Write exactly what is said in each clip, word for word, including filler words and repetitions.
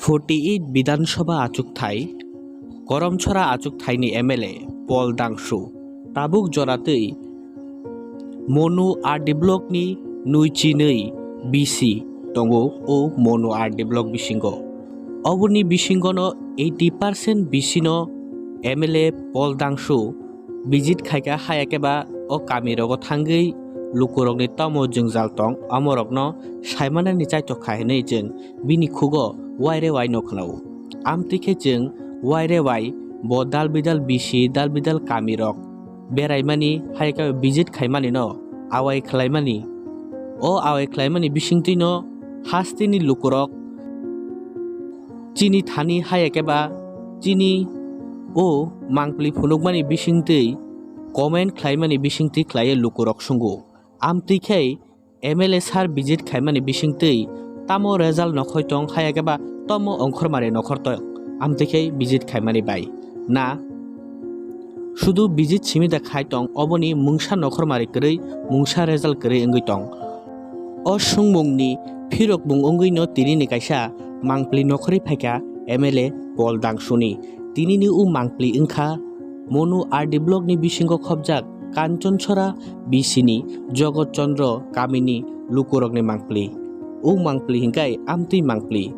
Forty eight Bidhan Sabha achukthai, Koromchora achukthai ni M L A Paul Dangsu tabuk jora twi Monu R D Block ni nui chinwi B C tongo o Monu R D Block bisingo. Oboni bisingo no eighty percent B C no M L A Paul Dangsu visit khaikha, haya khe ba o kami rogo thangwi lukurokni tamo jwngjal tong, omorokno saimanani chaitok kha hinwi chwng bini khugo waire wai no khwnao. Amtwi khe chwng waire wai bo dal bidal B C, dal bidal kami rok beraimani, hai khe visit khaimani no awai khlaimani. O awai khlaimani bisingtwi no hasteni lukurok chini thani, haya khe ba chini o mangpli phunukmani bisingtwi comment khlaimani bisingtwi khlaiwi lukurok sungo. Amtwi khe M L A sir visit khaimani bisingtwi tamo result nokhoi tong, haya khe ba tamo ongkhormari nokhor tong, amtwi khe visit khaimani bai na sudu visit simi da khai tong, oboni mungsa nokhormari kwrwi, mungsa result kwrwi wngwi tong. O sungmungni phirokmung wngwi no tini ni kaisa mangpli nokhorwi phaikha M L A Paul Dangsuni. Tini ni o mangpli wngkha Monu R D Block ni bisingo khobjak Kanchonsora B C ni Jogot Chandra kamini lukurokni mangpli. O mangpli hinkhai amtwi mangpli.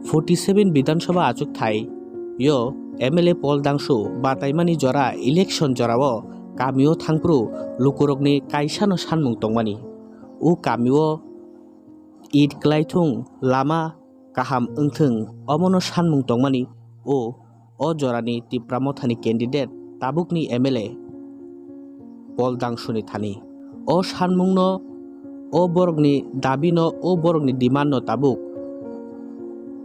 Forty seven Bidhan Sabha achukthai yo M L A Paul Dangsu bataimani jora election jorao kamio thangphru lukurokni kaisano sanmung tongmani. O kamio it kwlaithung, lama kaham wngthung, omono sanmung tongmani o, o jorani Tipra Mothani candidate tabukni M L A Paul Dangsuni thani. O sanmungno, o borokni dabino, o borokni demandno tabuk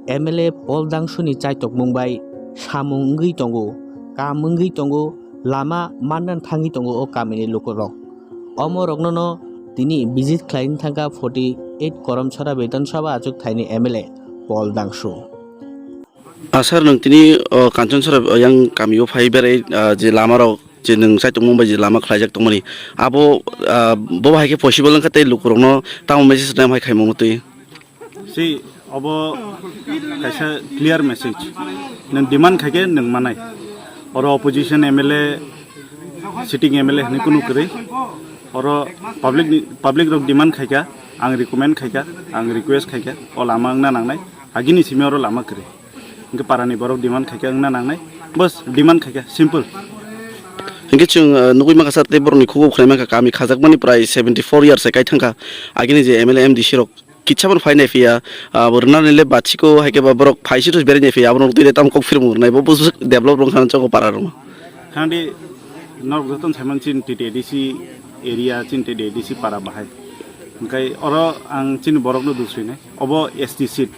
M L A Paul Dangsuni chaitokmung bai samung wngwi tongo, kam wngwi tongo, lama manna thangwi tongo o kamini lukurok. Omo rokno no tini visit khlaina thangkha forty eight Koromchora Bidhan Sabha achukthai ni M L A Paul Dangsu. Ah, sir, nwng tini, oh, Kanchonsora, oh, yang kamio phai berai, ah, je lama rok je nwng chai tongmung bai je lama khlaijak tongmani, abo, ah, bo hai khe possible wngkha tei lukurokno tamo message rwnai hai khaimung twi? Si obo kaisa clear message. Nwng demand khaikhe nwng manai. Oro opposition M L A, sitting M L A hinwi kunu kwrwi. Oro public ni, public rok demand khaikha, ang recommend khaikha, ang request khaikha, o lama wngna nangnai. Agini simi oro lama kwrwi. Hwnkhe parani borok demand khaikha wngna nangnai. Bas, demand khaikha, simple. Hwnkhe chwng, uh, nugwi mankha sir, tei borokni khugo khwnai mankha, kami khajakmani prai seventy four years hai kai thangkha. Agini je M L A, M D C rok kisa phano phai nai phiya, abo rwnani le bachiko, hai khe ba borok phai si rw berai nai phiya, abo rok twi le tamo kok phirmung rwnai, bo bwswk develop rwng kha chongo para rwma. Khandi norok joto sai mano chini T T A D C area, chini T T A D C para bahai. Hwnkhe oro ang chini borokno dusrinai, obo S T seat.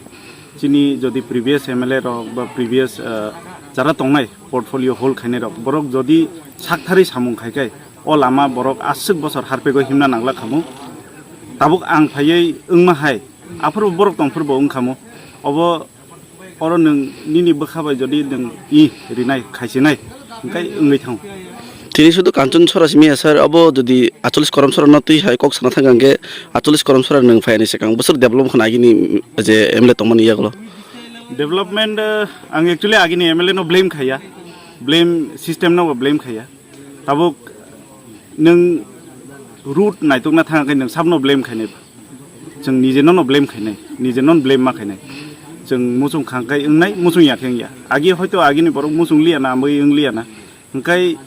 Chini jodi previous M L A rok ba previous, ah, jara tongnai portfolio hold khainai rok, borok jodi sakthari samung khai khe, o lama borok aswk bosor harpego himna nangla khamu. Tabuk ang phaiwi wngma hai, aphuru borok tongphuru bo wng khamu. Obo oro nwng nini bwkha bai jodi nwng i rinai, khaisinai, hwnkhe wngwi thango. Tini sudu Kanchonsora simi ya sir, obo jodi acholis Koromchora no twi hai kok sana thang khe, acholis Koromchora nwng phai ani swkang bwswk develop khna agini je M L A tongmani yagulo. Development, eh, ang actually agini M L A no blame khaiya, blame system no blame khaiya. Tabuk nwng root naitukna thang khe nwng sabno blame khainai. Chwng nije nono blame khainai, nije nono blame ma khainai. Chwng muchung khang khai wngnai, muchung ya khe wngya. Agi hoito agini borok muchung liya na, amwi wng liya na. Hwnkhe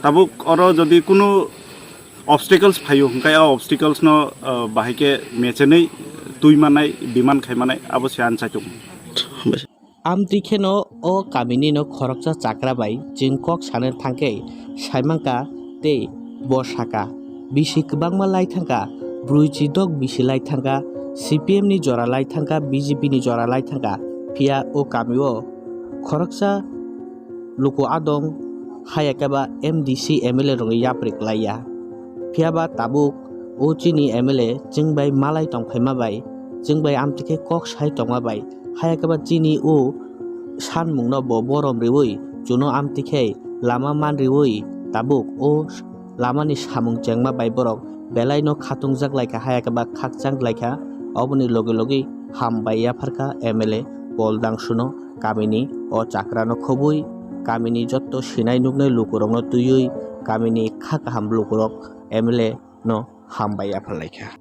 tabuk oro jodi kunu obstacles phaio, hwnkhe o obstacles no, ah, bahai khe mechenwi twi manai, demand khai manai, abo se ang chaitok. Amtwi kheno o kamini no khoroksa chakra bai chwng kok sana thangkhe saimangkha tei bo saka, bisi kwbangma lai thangkha, brwi chidok bisi lai thangkha, C P M ni jora lai thangkha, B J P ni jora lai thangkha, phiya o kamio khoroksa luku adong, haya khe ba M D C M L A rokni yapri kwlaiya. Phiya ba tabuk o chini M L A chwng bai malai tongphaima bai, chwng bai amtwi khe kok sai tongma bai, haya khe ba chini o sanmungno bo borom riwi, chuno amtwi khe lama man riwi, tabuk o lamani samung chengma bai borok belai no khatungjak lai kha, haya khe ba khakchang lai kha. Oboni logi logi ham bai yapharkha M L A Paul Dangsuno, kamini o chakrano khobwi, kamini jotto sinai nuknai lukurokno twiwi, kamini kha kaham lukurok M L A no hambai yapharlaikha.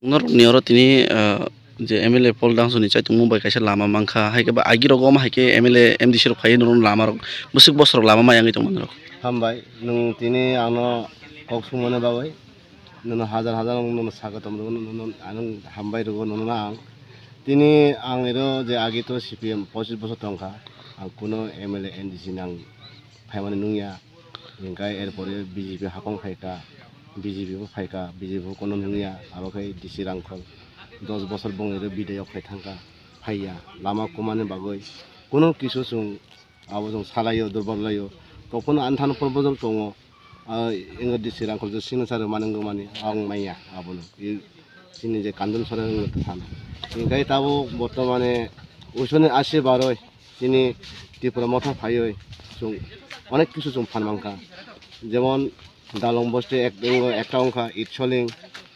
Norokni oro tini, ah, je M L A Paul Dangsuni chaitongmung bai kaisa lama mankha, hai khe ba agirogo omo hai khe M L A, M D C rok phaiwi norokno lama rok bwswk bosor lama mayangwi tongma norok. Hambai, nwng tini ano kok sumani bagwi, nono hajar hajar ang nono saka tongmani, nono ang hambai rwgo nono ang. Tini ang iro je agi to C P M pochis bosor tongkha, ang kuno M L A, M D C nang phaimani nungya. Hinkhe erpore B J P hakong phaikha, B J P bo phaikha, B J P bo kono nungya, abo khe D C Rangkhol dos bosor bongni rw bidayok khai thangkha, phaiya, lama kumani bagwi kuno kisu chwng abo chwng salaio, durbal laio, tokphano ani thani phano bojol tongo, ah, ingo D C Rangkhol je signature rwmani wngmani ang manya abono, i chini je Kandan Soren wngwi thana. Hinkhe tabuk bortomane uisoni asi baroi, chini Tripura motha phaiwi chwng onek kisu chwng phan mankha, jemon Dalong bosti ek-, ekta wngkha Itsoling,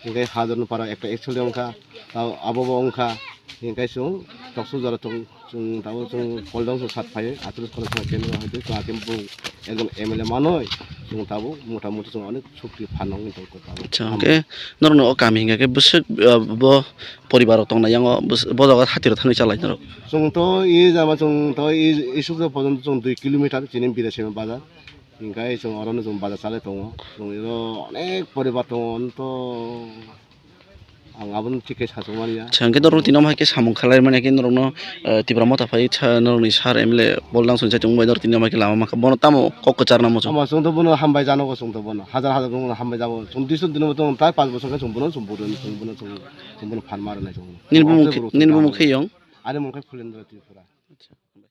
hinkhe Hajarnopara ekta Itsoling wngkha, tao abobo wngkha, hinkhe chwng tokso jora chwng, chwng tabuk chwng Paul Dangsu sat phaiwi athro khoroksa khe nwng hai khe chwng bung ekjon M L A manwi chwng tabuk mota moti chwng onek sukti phan wngwi tongkha tabuk. Acha, hinkhe norokno o kami hinkhe bwswk, ah, bo poribar rok tongna yango bwswk bo jaga hati rok thangwi chalai norok. Chwng to i jama chwng to i, i sukjak porjonto chwng dui kilometer chini Birasima bazar. Hinkhe chwng orono chwng bazar chalai tongo. Chwng iro onek poribar tongo, to ang abono thik khe sachukmani ya. Acha, hinkhe norok tini omo hai khe samung khlai mani khe norokno, eh, Tipra motha phai sa norokni sir M L A Paul Dangsu ni saichung bai norok tini omo hai khe lama mankha. Bono tamo kok kwchar namo chwng? Omo chwng to bono hambai jano, chwng to bono hajar hajar bono hambai jabo. Chwng duiso dino to tai panch bosor khe chwng bono, chwng bono, chwng bono, chwng, chwng bono phan ma rwnai chwng. Nini bumung khe, nini bumung khe yong? Ani mung khe Phulendra Tripura. Acha, hambai.